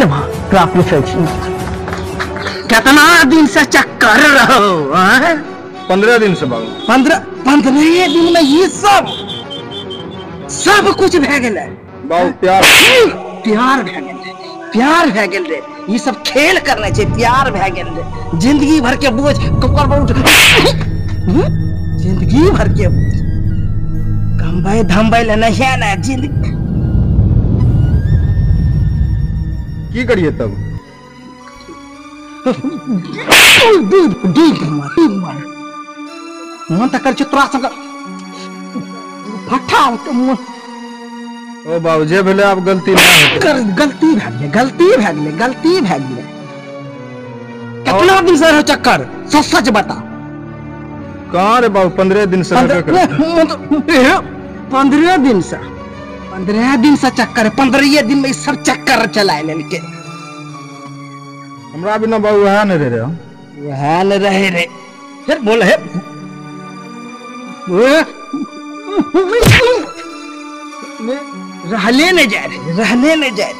निकल वहां तोरा पूछै छी केतना दिन से चक्कर रहो? 15 दिन से बाबू। 15 दिन में ये सब सब कुछ भए गेलै बाबू। प्यार प्यार भए गेल, प्यार भए गेल रे। ई सब खेल करना छै, प्यार भए गेल रे। जिंदगी भर के बोझ कपर पर उठ, जिंदगी भर के कमबै धमबै ले नहीं है ना जिंदगी। की करिए तब? डूब डूब मार मार मन त कर छै तोरा संग फट्ठा। ओ बाबू जे भेलै आब गलती ना हेतै। गलती भए गेलै, गलती भए गेलै, गलती भए गेलै। कितना दिन से रहो चक्कर, सच सच बता। कहाँ रे बाबू 15 दिन से। 15 दिन से, 15 दिन से चक्कर, 15 दिन में सब चक्कर चलाए लेलके। हमरा बिना बाबू वह नहीं रहे, वह नहीं रहे रे। फिर बोल है रहले नहीं जा रहे, रहले नहीं जा रहे।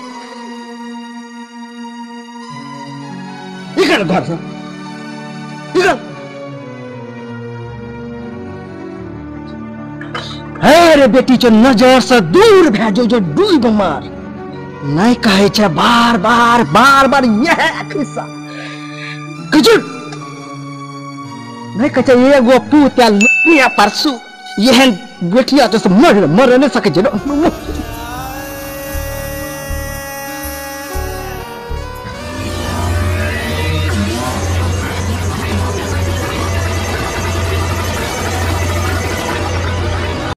निकल घर से, निकल। अरे बेटी जो नजर से दूर भै जो, जो डूब मार नहीं कहे छे बार बार बार बार यह खिस्सा किछु नहीं कहे छे। एगो पूत या परसू एहन बेटिया तो मर मर नहीं सके छे।